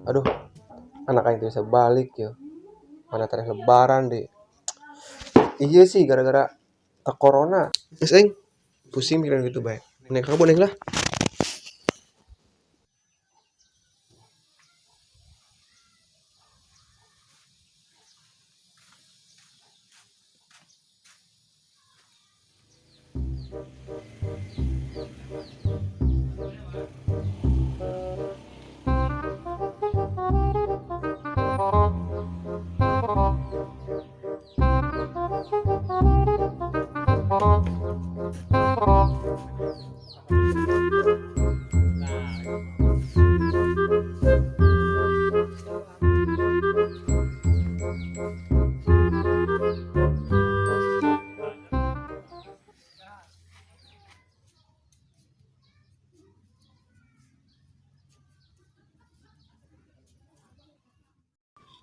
Aduh, anak aing tuh bisa balik ya. Mana tareh lebaran deh. Iya sih, gara-gara tak corona. Geus aing pusing mikirin gitu bae. Naik ka kebun aing lah.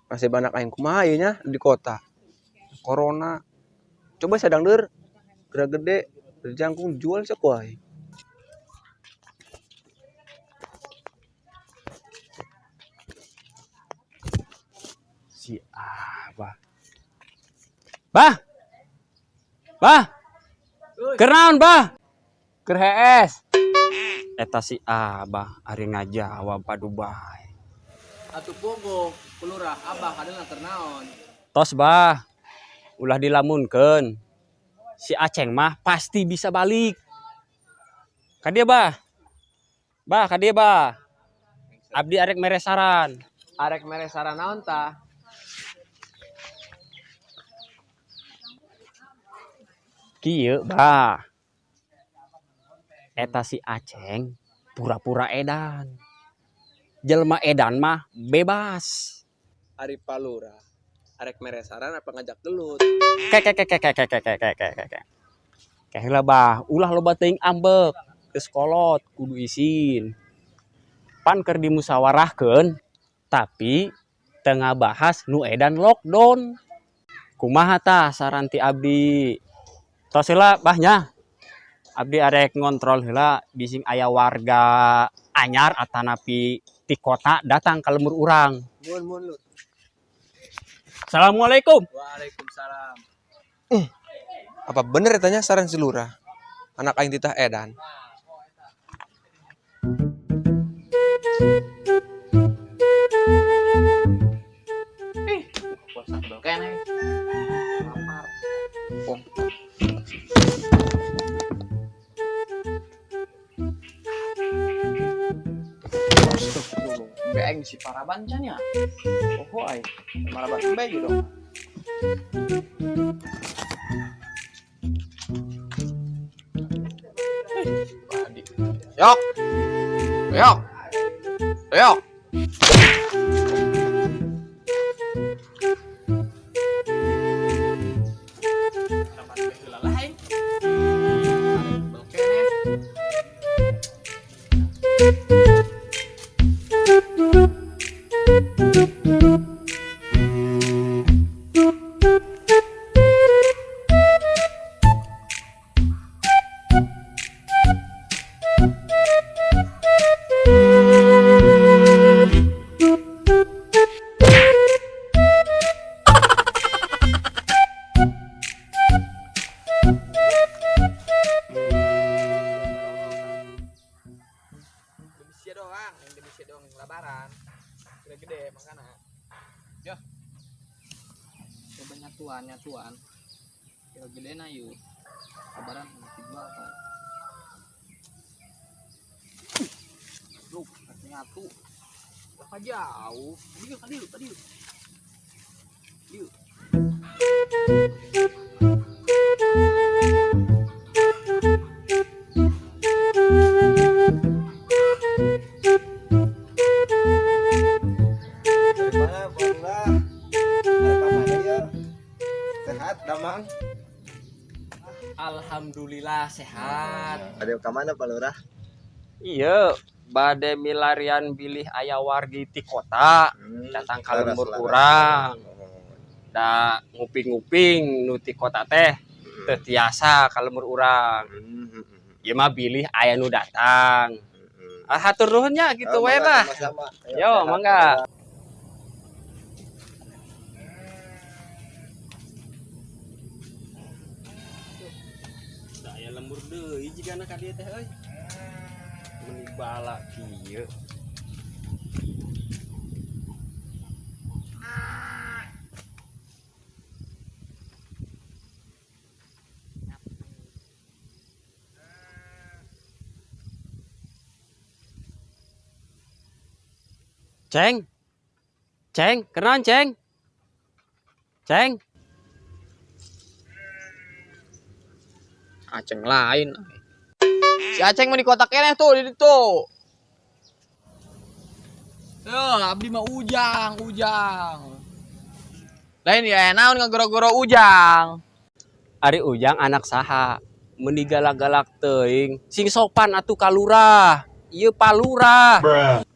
Nasib anak aing kumaha ieu nya di kota. Corona. Coba sadang leur geura gede, jangkung jual sok wae. Si Abah. Bah. Bah. Keur naon, Bah? Keur hees. Eta si Abah ari ngajawab padu bae. Atuh pogo, Lurah Abah kadang keur naon? Tos, Bah. Ulah dilamunkeun. Si Aceng mah pasti bisa balik. Ka dieu, Bah. Bah, ka dieu, Bah. Abdi arek mere saran. Arek mere saran naon tah? Kieu, Bah. Eta si Aceng pura-pura edan. Jelma edan mah bebas. Ari Pak Lurah. Arek mere saran apa ngajak gelut? Ke ke ke ke ke ke ke ke ke ke ke ke. Ke heula, Bah, ulah loba teuing ambek. Geus kolot kudu isin. Pan keur dimusyawarahkeun tapi teu ngabahas nu edan lockdown. Kumaha tah saran ti abdi? Tos heula, Bah, nya. Abdi arek ngontrol heula bising aya warga anyar atanapi ti kota datang ka lembur urang. Mun mun lu. Assalamualaikum. Waalaikumsalam. Apa bener tanya saran si lurah? Anak aing titah edan. Puasa tebel keneh. Lapar. Oh. Astagfirullah. Beeng si Paraban can ya. Oh ai. Paraban bae gitu. Yok. Yok. Yok. Paraban bae heula lah aing. Tebel keneh. Demi sia doang, yang demi sia doang yang lebaran. Gede-gede makana. Yo. Coba nyatuan, nyatuan. Kira gede na yuk. Lebaran masih dua apa? Lu, nyatu. Berapa jauh? Tadi yuk, tadi yuk, tadi yuk. Yuk. Dari mana, Pak Lurah? Dari mana ya? Sehat, Damang? Alhamdulillah sehat. Ada ke mana, Pak Lurah? Iya, bade milarian bilih aya wargi ti kota datang ka lembur urang. Da nguping-nguping nu ti kota teh teu tiasa ka lembur urang. Ieu mah bilih aya nu datang. Ah, hatur nuhun nya gitu Oh, wae mangga, lah. sama-sama. Ayo, Yo, sehat. Mangga. Lembur deui jigana ka dieu teh euy. Meuni bala kieu. Ceng. Ceng, kenalan Ceng. Ceng. Aceng lain. Si Aceng mah di kota keneh tuh di ditu. Tuh, abdi mah Ujang, Ujang. Lain ya naon ngagoro-goro Ujang. Ari Ujang anak saha? Meuni galak-galak teuing. Sing sopan atuh ka lurah. Ieu palurah.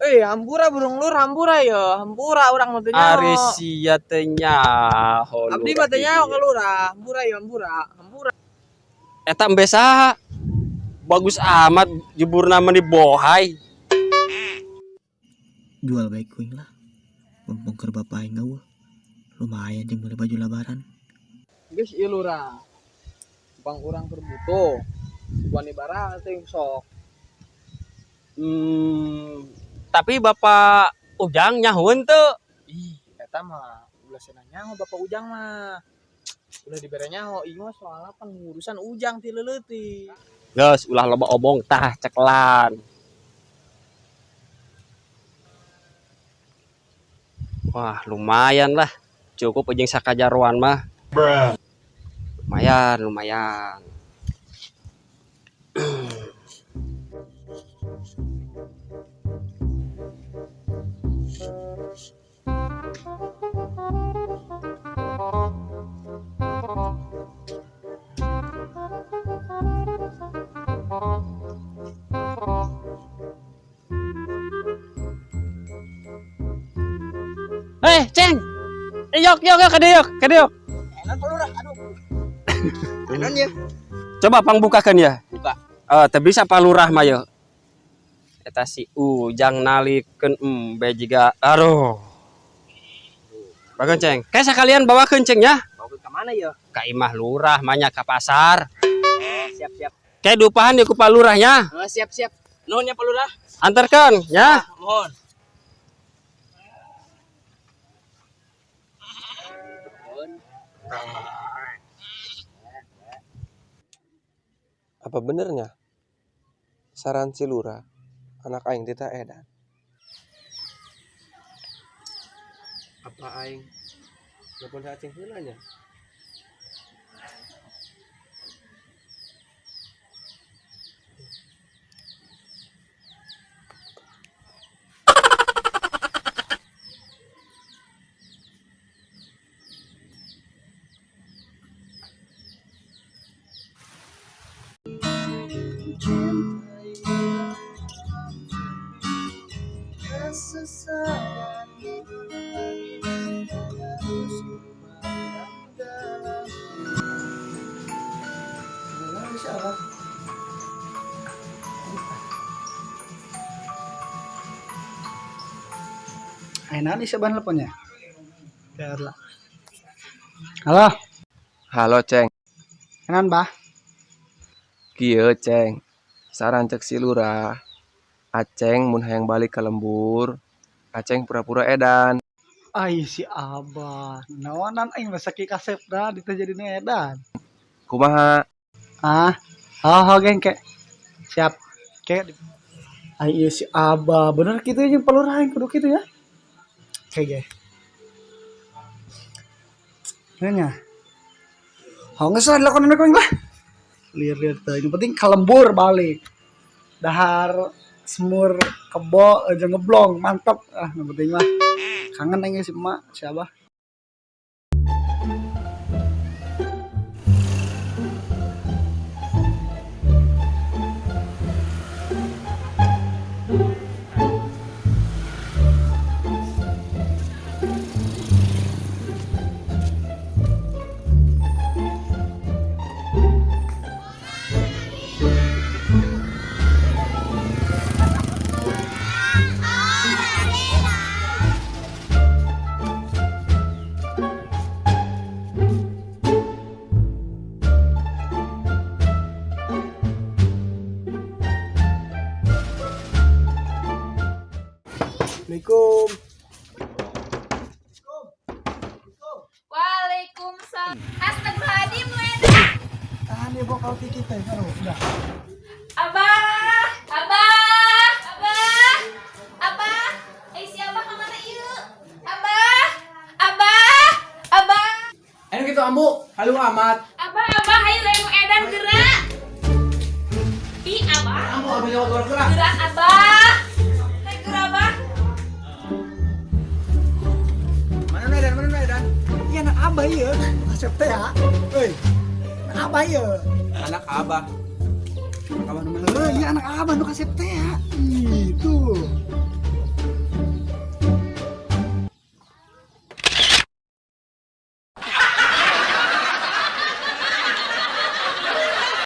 Hampura burung lur, hampura ya, hampura urang mah teu nyaho. Ari sia teh nyaho. Abdi mah teu nyaho ka lurah, hampura ya, hampura, hampura. Eta embe saha? Bagus amat jeburna mah dibohai. Jual baik kuing lah. Mumpung keur bapak aing eueuh. Lumayan jeung meuli baju lebaran. Geus ieu lurah. Bang urang keur butuh. Wani barang teh sok. Tapi Bapak Ujang nyahueun teu? Ih, eta mah ulah cenah nyaho Bapak Ujang mah. Ulah dibere nyaho, ieu mah soalna pan urusan Ujang ti leuleutik. Geus ulah loba obong tah cekelan. Wah, lumayan lah. Cukup jeung sakajaroan mah. Bruh. Lumayan, lumayan. Ceng. Yok, yok, yok, kade yok, kade yok. Enak lurah, aduh. Enak ya. Coba pangbukakeun ya. Buka. Teu bisa Pak Lurah mah ye. Eta si Ujang nalikeun embe jiga. Aduh. Bageun Ceng. Kayak sekalian bawakeun Ceng ya. Bawakeun ka mana ya? Ka imah lurah manya ka pasar. Oh, siap, siap. Kayak diupahan ya ku Pak Lurahnya. Oh, siap, siap. Nuhun ya Pak Lurah. Antarkan ya. Ah, mohon. Apa benernya? Saran si lurah, anak aing teh edan. Apa aing telepon si Aceng heula nya? Ayo nih siapa nelponnya? Biarlah. Halo. Halo Ceng. Kenan bah. Kieu Ceng. Saran cek si lurah. Aceng mun hayang balik ke lembur. Aceng pura-pura edan. Ai si abah. Naonan aing mah sakieu kasep dah ditu jadi nu edan. Kumaha? Ah. Oh, oh geng ke. Siap. Ke. Ai ieu si abah. Bener kitu jeung palurah aing kudu kitu ya. Oke, ge. Nanya. Oh, nggak salah dilakukan aing lah. Liar-liar teh. Yang penting kalembur balik. Dahar semur kebo aja ngeblong, mantap. Ah, yang penting mah kangen aing si emak, si abah. Assalamualaikum. Waalaikumsalam. Astagfirullahaladzim, lu edan. Tahan ya bokal kiki teh, aduh, udah. Abah, Abah, Abah, Abah. Eh, si Abah kemana ieu? Abah, Abah, Abah. Ayo gitu ambu, halu amat. Abah, Abah, ayo lain edan gerak. Ih, Abah. Ambu abah jawab gerak. Gerak, Abah. Hai, gerak, Abah. Mana nu edan, mana nu edan? Iya anak abah iya, Asep teh ya. Euy. Anak abah iya. Anak abah. Abah nu mana? Iya anak abah nu kasep teh ya. Itu.